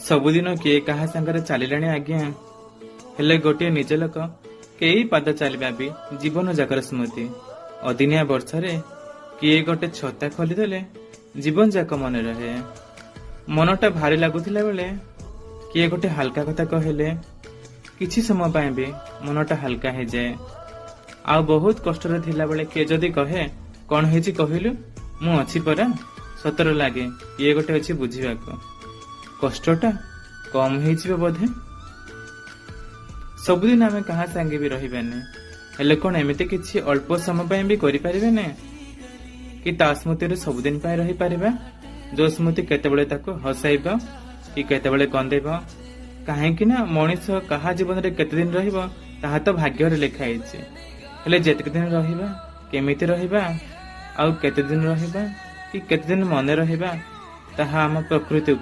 ସବୁଦିନ କିଏ କାହା ସାଙ୍ଗରେ ଚାଲିଲାଣି ଆଜ୍ଞା, ହେଲେ ଗୋଟିଏ ନିଜ ଲୋକ କେଇ ପାଦ ଚାଲିବା ବି ଜୀବନ ଯାକର ସ୍ମୃତି। ଅଦିନିଆ ବର୍ଷାରେ କିଏ ଗୋଟେ ଛତା ଖୋଲିଦେଲେ ଜୀବନ ଯାକ ମନେ ରହେ। ମନଟା ଭାରି ଲାଗୁଥିଲା ବେଳେ କିଏ ଗୋଟେ ହାଲକା କଥା କହିଲେ କିଛି ସମୟ ପାଇଁ ବି ମନଟା ହାଲକା ହେଇଯାଏ। ଆଉ ବହୁତ କଷ୍ଟରେ ଥିଲାବେଳେ କିଏ ଯଦି କହେ, "କଣ ହେଇଛି କହିଲୁ, ମୁଁ ଅଛି ପରା", ସତରେ ଲାଗେ କିଏ ଗୋଟେ ଅଛି ବୁଝିବାକୁ। କଷ୍ଟଟା କମ ହେଇଯିବ ବୋଧେ। ସବୁଦିନ ଆମେ କାହା ସାଙ୍ଗେ ବି ରହିବାନି, ହେଲେ କଣ ଏମିତି କିଛି ଅଳ୍ପ ସମୟ ପାଇଁ ବି କରିପାରିବେନି କି ତା ସ୍ମୃତିରେ ସବୁଦିନ ପାଇଁ ରହିପାରିବା, ଯୋଉ ସ୍ମୃତି କେତେବେଳେ ତାକୁ ହସାଇବ କି କେତେବେଳେ କନ୍ଦେଇବ? କାହିଁକି ନା ମଣିଷ କାହା ଜୀବନରେ କେତେ ଦିନ ରହିବ, ତାହା ତ ଭାଗ୍ୟରେ ଲେଖା ହେଇଛି। ହେଲେ ଯେତିକି ଦିନ ରହିବା, କେମିତି ରହିବା, ଆଉ କେତେ ଦିନ ରହିବା କି କେତେ ଦିନ ମନେ ରହିବା, ତାହା ଆମ ପ୍ରକୃତି ଉପରେ।